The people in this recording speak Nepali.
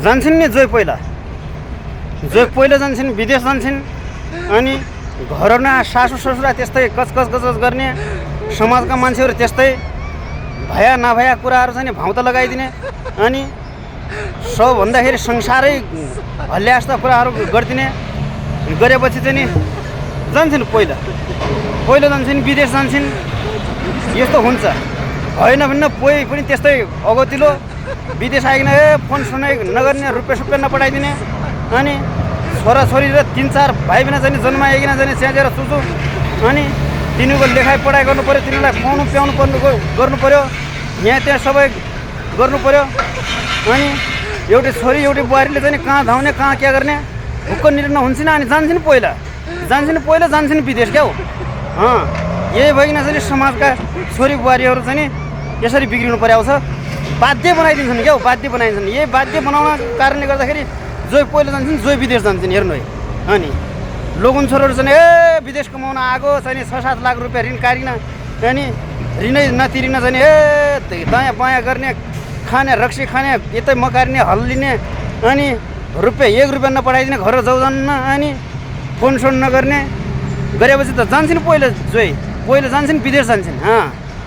जान्छन् नि जोइ पहिला जान्छन् विदेश जान्छन् अनि घरमा सासू ससुरा त्यस्तै कचकच गर्ने समाजका मान्छेहरू त्यस्तै भया नभया कुराहरू चाहिँ भाउ त लगाइदिने अनि सबभन्दाखेरि संसारै हल्ल्या जस्ता कुराहरू गरिदिने गरेपछि चाहिँ नि जान्छन् पहिला जान्छन् विदेश जान्छन् यस्तो हुन्छ होइन भने पोइ पनि त्यस्तै अगतिलो विदेश आइकन फोन सुनाइ नगर्ने रुपियाँ नपठाइदिने अनि छोराछोरी र 3-4 भाइ बहिनी चाहिँ जन्माइकन चाहिँ स्याझेर चुचु अनि तिनीहरूको लेखाइ पढाइ गर्नु पऱ्यो तिनीहरूलाई खुवाउनु प्याउनु गर्नु पऱ्यो यहाँ त्यहाँ सबै गर्नु पऱ्यो अनि एउटै छोरी एउटै बुहारीले चाहिँ कहाँ धाउने कहाँ के गर्ने हुक्क निर्णय हुन्छ नि अनि जान्छन् पहिला जान्छन् विदेश क्या हो यही भइकन चाहिँ समाजका छोरी बुहारीहरू चाहिँ यसरी बिग्रिनु पर्याउँछ बाध्य बनाइदिन्छन् क्या हो बाध्य बनाइदिन्छन् यही बाध्य बनाउनको कारणले गर्दाखेरि जोइ पहिला जान्छन् जोइ विदेश जान्छन् हेर्नु है अनि लोगन छोराहरू चाहिँ विदेश कमाउन आएको चाहिँ 6-7 लाख रुपियाँ ऋण काटिन अनि ऋणै नतिरिन चाहिँ दायाँ बायाँ गर्ने खाने रक्सी खाने यतै मकार्ने हल्लिने अनि रुपियाँ 1 रुपियाँ नपठाइदिने घर जाउजान्न अनि फोन सोन नगर्ने गरेपछि त जान्छन् पहिला जान्छन् विदेश जान्छन्